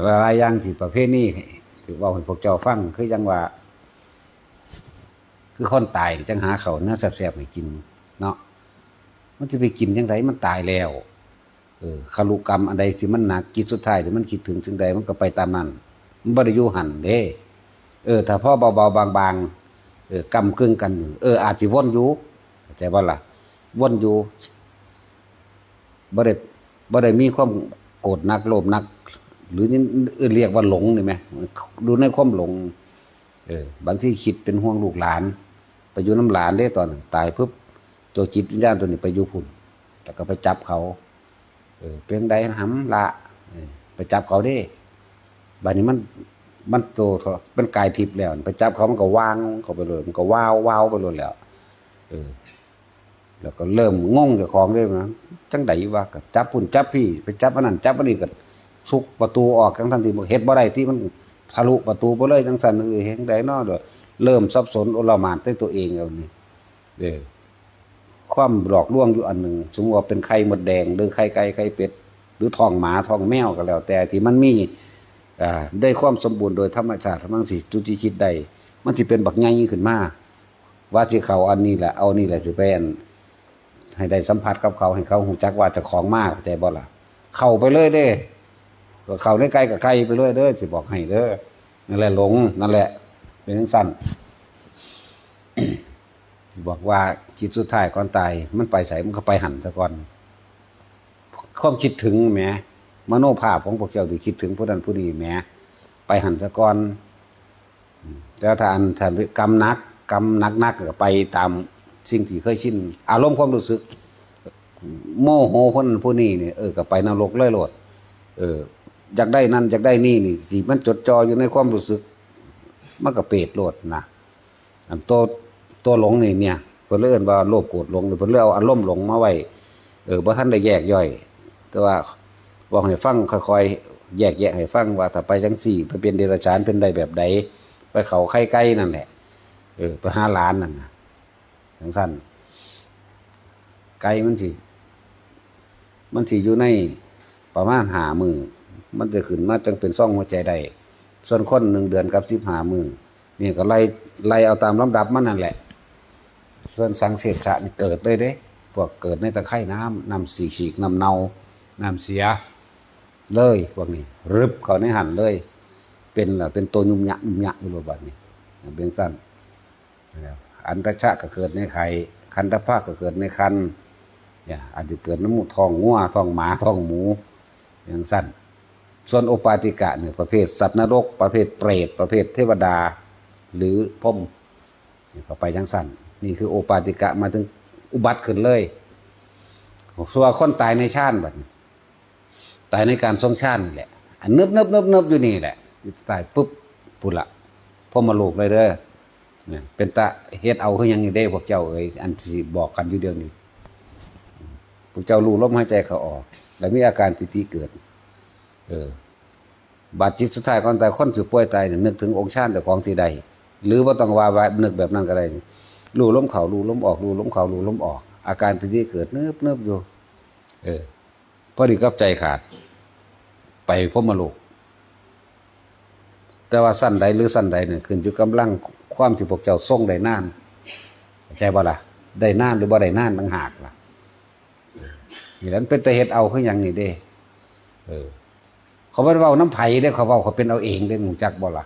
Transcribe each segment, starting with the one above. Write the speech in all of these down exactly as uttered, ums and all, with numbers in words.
หลายๆอย่างที่ประเพณีที่เว้าให้พวกเจ้าฟัง คือจั่งว่า คือคนตายจั่งหาข้าวแนวแซ่บๆให้กินเนาะ มันสิไปกินจั่งใด มันตายแล้ว เออ คารุกรรมอันใดที่มันหนัก จิตสุดท้ายที่มันคิดถึงสิ่งใด มันก็ไปตามนั้น มันบ่ได้อยู่หั่นเด้ เออ ถ้าพอเบาๆบางๆ เออ ก้ำกึ่งกัน เออ อาจสิวนอยู่ เข้าใจบ่ล่ะ วนอยู่ บ่ได้ บ่ได้มีความโกรธหนัก โลภหนัก หรือนี่เอิ้นเรียกว่าหลงนี่แหม อยู่ในความหลง เออ บางทีคิดเป็นห่วงลูกหลาน ไปอยู่นำหลานเด้ ตอนนั้นตายปุ๊บ ตัวจิตวิญญาณตัวนี้ไปอยู่พุ้น แล้วก็ไปจับเขา เออ เป็นไดหำละ เออ ไปจับเขาเด้ บัดนี้มัน มันโต มันกายทิพย์แล้ว ไปจับเขามันก็วางเข้าไปเลย มันก็วาว วาวไปเลยแล้ว เออ แล้วก็เริ่มงงเจ้าของเลยนะ จั่งใดวะ ก็จับพุ้นจับพี้ ไปจับอันนั้นจับอันนี้ ก็สุกประตูออก ทั้งๆที่เฮ็ดบ่ได้ ที่มันทะลุประตูไปเลย จั่งซั่น เออ เฮ็ดจั่งใดน้อ เดี๋ยวเริ่มสับสนโอลหม่านในตัวเองแล้วนี่ เออ ความหลอกลวงอยู่อันหนึ่ง สมมุติว่าเป็นไข่มดแดง หรือไข่ไก่ ไข่เป็ด หรือท้องหมา ท้องแมวก็แล้วแต่ ที่มันมี อ่า ได้ความสมบูรณ์โดยธรรมชาติ มันสิจุติคิดได้ มันสิเป็นบักใหญ่ขึ้นมา ว่าสิเข้าอันนี้แหละ เอานี่แหละ สิไปอัน ให้ได้สัมผัสกับเขา ให้เขารู้จักว่าเจ้าของมา เข้าใจบ่ล่ะ เข้าไปเลยเด้ ก็เข้าในไก่ก็ไก่ไปเลยเด้อ สิบอกให้เด้อ นั่นแหละหลง นั่นแหละ เป็นจั่งซั่น สิบอกว่าจิตสุดท้ายก่อนตาย มันไปไส มันก็ไปหั่นซะก่อน ความคิดถึงแหม มโนภาพของพวกเจ้าที่คิดถึงผู้นั้นผู้นี้แหม ไปหั่นซะก่อน อืม แต่ว่าถ้าอัน ถ้ากรรมหนัก กรรมหนักๆ ก็ไปตามสิ่งที่เคยชิน อารมณ์ความรู้สึก โมโหคนนั้นผู้นี้เนี่ย เออ ก็ไปนรกเลยโลด เออ อยากได้นั่นอยากได้นี่นี่ ที่มันจดจ่ออยู่ในความรู้สึก มันก็เปรตโลดนะ อันตัว ตัวหลงนี่เนี่ย เพิ่นเลยเอิ้นว่าโลภโกรธหลง เพิ่นเลยเอาอารมณ์หลงมาไว้ เออ บ่ทันได้แยกย่อย แต่ว่าบอกให้ฟัง ค่อยๆ แยกแยะให้ฟังว่าถ้าไปจั่งซี้ ไปเป็นเดรัจฉาน เป็นได้แบบใด ไปเข้าไข่ไก่นั่นแหละ เออ ไปหาหลานนั่นน่ะ จั่งซั่น ไก่มันสิ มันสิอยู่ในประมาณห้ามื้อ มันจะขึ้นมาจั่งเป็นซองหัวใจได้ ส่วนคนหนึ่งเดือนกับสิบห้ามื้อ นี่ก็ไล่ ไล่เอาตามลำดับมันนั่นแหละ ส่วนสังเสขะนี่เกิดเลยเด้ พวกเกิดในตะไคร่น้ำ น้ำสีฉีก น้ำเน่า น้ำเสีย เลย พวกนี้ รึบเข้าในหั่นเลย เป็นล่ะ เป็นตัวยุ่มยะยุ่มยะอยู่โลดบัดนี้ เป็นซั่น อันตชะก็เกิดในไข่ คันธพะก็เกิดในครรภ์ เนี่ย อาจจะเกิดน้ำมูกท้องงัว ท้องหมา ท้องหมู จั่งซั่น ส่วนโอปาติกะเนี่ย ประเภทสัตว์นรก ประเภทเปรต ประเภทเทวดา หรือพรหม เนี่ย เข้าไปจั่งซั่น นี่คือโอปาติกะ มาถึงอุบัติขึ้นเลย ส่วนคนตายในฌานบัดนี้ ตายในการทรงฌานนี่แหละ อันเนิบเนิบเนิบเนิบอยู่นี่แหละ ตายปุ๊บ พุ้นละ พรหมโลกเลยเด้อ เนี่ย เป็นตาเฮ็ดเอาคือหยังนี่เด้ พวกเจ้าเอ๋ย อันที่บอกกันอยู่เดี๋ยวนี้ พวกเจ้ารู้ลมหายใจเข้าออก แล้วมีอาการปีติเกิด เออ บาดจิตสุดท้ายก่อนตาย คนสิป่วยตายเนี่ย นึกถึงองค์ฌานเจ้าของสิได้ หรือบ่ต้องว่า ว่านึกแบบนั้นก็ได้ รู้ลมเข้า รู้ลมออก รู้ลมเข้า รู้ลมออก อาการปีติเกิดเนิบเนิบอยู่ เออ พอดีกับใจขาด ไปพรหมโลก แต่ว่าชั้นใดหรือชั้นใดเนี่ย ขึ้นอยู่กำลังความที่พวกเจ้าทรงได้นาน เข้าใจบ่ล่ะ ได้นานหรือบ่ได้นานต่างหากล่ะ นี่แหละมันเป็นตาเฮ็ดเอาคือหยังนี่เด้ เออ เขาบ่ได้เว้านำไผเด้ เขาเว้าเขาเป็นเอาเองเด้ รู้จักบ่ล่ะ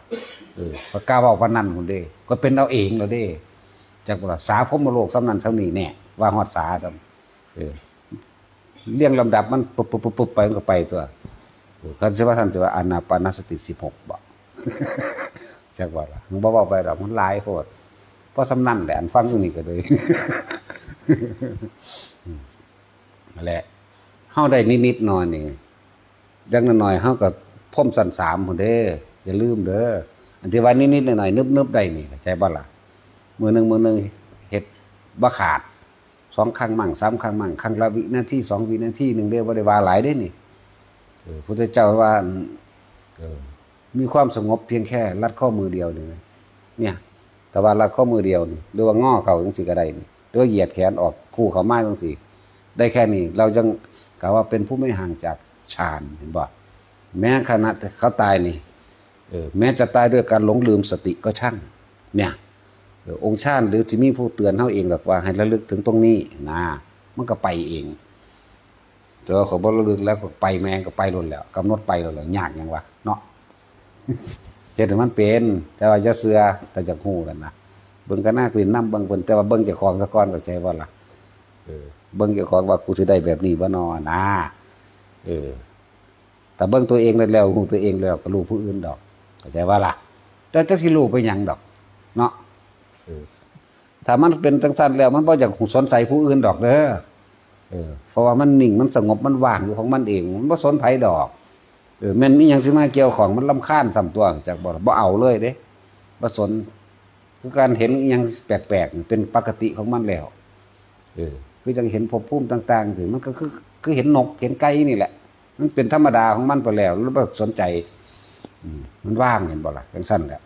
เออ เขากล้าเว้าปานนั้นพุ้นเด้ ก็เป็นเอาเองแล้วเด้ จักบ่ล่ะ สาพรหมโลกส่ำนั้นส่ำนี้แน่ ว่าฮอดสาส่ำ เออ เรียงลำดับมันปุ๊บปุ๊บปุ๊บปุ๊บไปมันก็ไปตัว เออ คันสิว่าซั่นสิว่าอานาปานสติสิบหกบ่ จักว่าล่ะ มันบ่เว้าไปดอก มันหลายโพด เพราะส่ำนั้นแหละ อันฟังอยู่นี่ก็เลย นั่นแหละ เฮาได้นิดๆหน่อยนี่ จักหน่อยๆ เฮาก็พรหมชั้นสามพุ้นเด้ อย่าลืมเด้อ อันที่ว่านิดๆหน่อยๆ นึบๆได้นี่ เข้าใจบ่ล่ะ มื้อหนึ่งมื้อหนึ่งเฮ็ดบ่ขาด สองครั้งมั่ง สามครั้งมั่ง ครั้งละวินาที สองวินาทีหนึ่งเด้ บ่ได้ว่าหลายเด้นี่ เออ พุทธเจ้าว่า เออ มีความสงบเพียงแค่รัดข้อมือเดียวนี่นะ เนี่ย แต่ว่ารัดข้อมือเดียวนี่ หรือว่างอเข่าจั่งซี้ก็ได้นี่ หรือว่าเหยียดแขนออกคู่เข้ามาจั่งซี้ ได้แค่นี้ เรายังกล่าวว่าเป็นผู้ไม่ห่างจากฌาน เห็นบ่ แม้ขณะเขาตายนี่ เออ แม้จะตายด้วยการหลงลืมสติก็ช่าง เนี่ย เออ องค์ฌานหรือสิมีผู้เตือนเฮาเองดอกว่าให้ระลึกถึงตรงนี้นะ มันก็ไปเอง แต่ว่าข้อยบ่ระลึกแล้วก็ไปแม่งก็ไปโลดแหล้ว กำหนดไปโลดแหล้ว ยากหยังวะเนาะ เฮ็ดให้มันเป็น แต่ว่าอย่าเชื่อ แต่อยากฮู้นั่นนะ เบิ่งคณะกรีนนำเบิ่งเพิ่น แต่ว่าเบิ่งเจ้าของซะก่อน เข้าใจบ่ล่ะ เออ เบิ่งเจ้าของว่ากูสิได้แบบนี้บ่น้อนะ เออ ถ้าเบิ่งตัวเองแล้ว ฮู้ตัวเองแล้ว ก็ฮู้ผู้อื่นดอก เข้าใจบ่ล่ะ แต่จักสิฮู้ไปหยังดอก เนาะ เออ ถ้ามันเป็นจังซั่นแล้ว มันบ่อยากสนใจผู้อื่นดอกเด้อ เออ เพราะว่ามันนิ่ง มันสงบ มันว่างอยู่ของมันเอง มันบ่สนไผดอก เออ แม่นมีหยังสิมาเกี่ยวข้อง มันรำคาญซ้ำตั๊ว จักบ่ บ่เอาเลยเด้ บ่สน คือการเห็นอิหยังแปลกๆ เป็นปกติของมันแล้ว เออ คือจั่งเห็นภพภูมิต่างๆ จั่งซี้ มันก็คือ คือเห็นนก เห็นไก่นี่แหละ มันเป็นธรรมดาของมันไปแล้ว แล้วบ่สนใจ อืม มันว่าง เห็นบ่ล่ะ จั่งซั่นแหละ